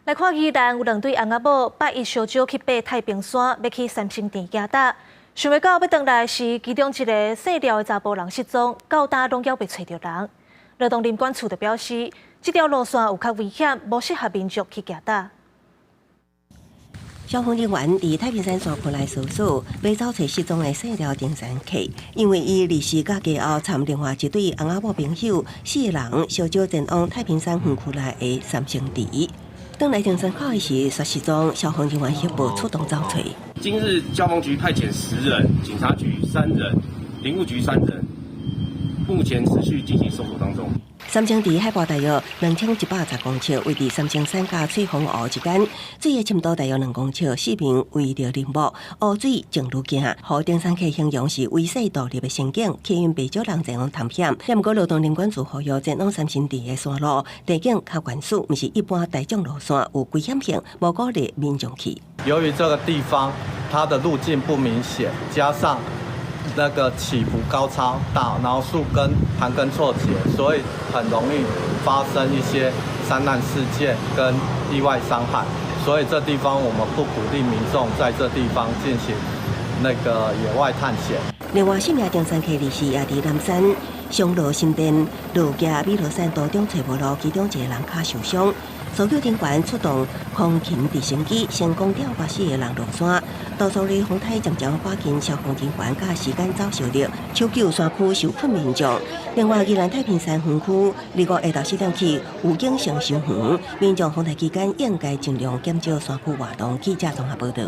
來看宜蘭有兩對翁仔某，拜一相招去爬太平山，欲去三星池行搭。想袂到欲轉來時，其中一个姓廖的查埔人失蹤，到今攏猶未揣著人。羅東林管處就表示，這條路線有較危險，無適合民眾去行搭。消防人員佇太平山山區內搜索，欲走揣失蹤的姓廖登山客，因為伊二四佮家後參另外一對翁仔某朋友四个人相招前往太平山園區內的三星池。轉來登山口的時，煞失蹤，消防人員協報出動走揣。今日消防局派遣10人，警察局三人，林務局三人，目前持續進行搜索當中。三星池海拔大約2110公尺，位佇三星山佮翠峰湖之間，水的深度大約2公尺，四面圍著林木，湖水靜如鏡，予登山客形容是遺世獨立的勝景，吸引袂少人前往探險。毋過羅東林管處呼籲前往三星池的山路地景較懸殊，毋是一般大眾路線，有危險性，無鼓勵民眾去。由於這個地方它的路徑不明顯，加上那個起伏高差大，然後樹根盤根錯節，所以很容易發生一些山難事件跟意外傷害。所以這地方我們不鼓勵民眾在這地方進行那個野外探險。另外，四名登山客24也佇南山上羅新店路行美羅山途中揣無路，其中一個人跤受傷，搜救人員出動空勤直升機，成功吊拔四個人落山。多數的風台漸漸趕緊，消防人員佮時間走相力，搶救山區受困民眾。另外，宜蘭太平山園區25下晝4點起有警性傷遠，民眾風台期間應該盡量減少山區活動。記者綜合報道。